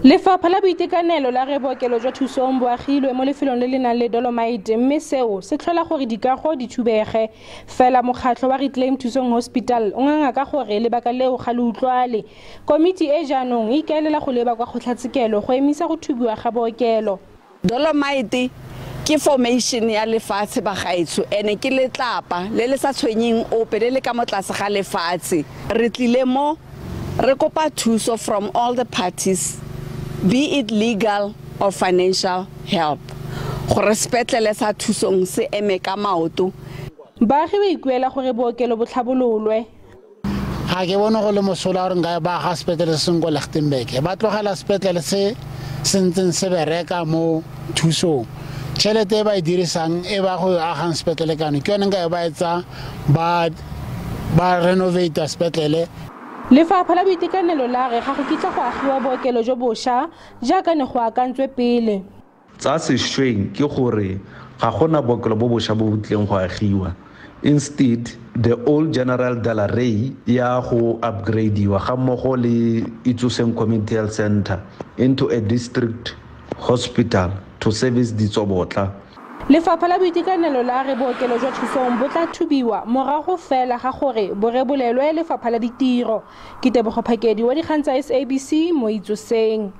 Lefapha la Boitekanelo la re bookelo jwa Thusong bo agilwe mo lefelong le le nang le dolomite mme seo se tlhola gore dikago di thubege. Fela mokgatlho wa Reclaim Thusong Hospital o nganga ka gore lebaka leo ga le utlwale. Komiti e jaanong e ikaelela go leba kwa kgotlatshekelo go emisa go thubiwa ga bookelo. Dolomite ke formation ya lefatshe bagaetsho, ene ke letlapa le le sa tshwenyeng ope le le ka mo tlase ga lefatshe. Re tlile mo re kopa thuso from all the parties, be it legal or financial help, gore sepetlele sa Thusong se eme ka maoto. Baagi ba ikuela gore bookelo bo tlhabololwe. Ga ke bone go le mosola gore nka ba aga sepetlele se sengwe ko Lichtenburg, ba tlogela sepetlele se se ntseng se bereka mo Thusong. Tšhelete e ba e dirisang e ba go agang sepetlele kano ke yone nka e ba etsa ba renovata sepetlele. Lefapha la Boitekanelo la re ga go kitla go agiwa bookelo jo bošwa jaaka ne go akantswe pele. Tsa sešweng ke gore ga gona bookelo bo bošwa bo bo tlileng go agiwa. Instead, the old General Dalaray ya go upgradiwa ga mmogo le Itsoseng Community Health Center into a district hospital to service Ditsobotla. Lefapha la Boitekanelo la re bookelo jwa Thusong bo tla thubiwa morago fela ga gore bo rebolelwe Lefapha la Ditiro. Ke Tebogo Phakedi wa dikgang tsa SABC mo Itsoseng.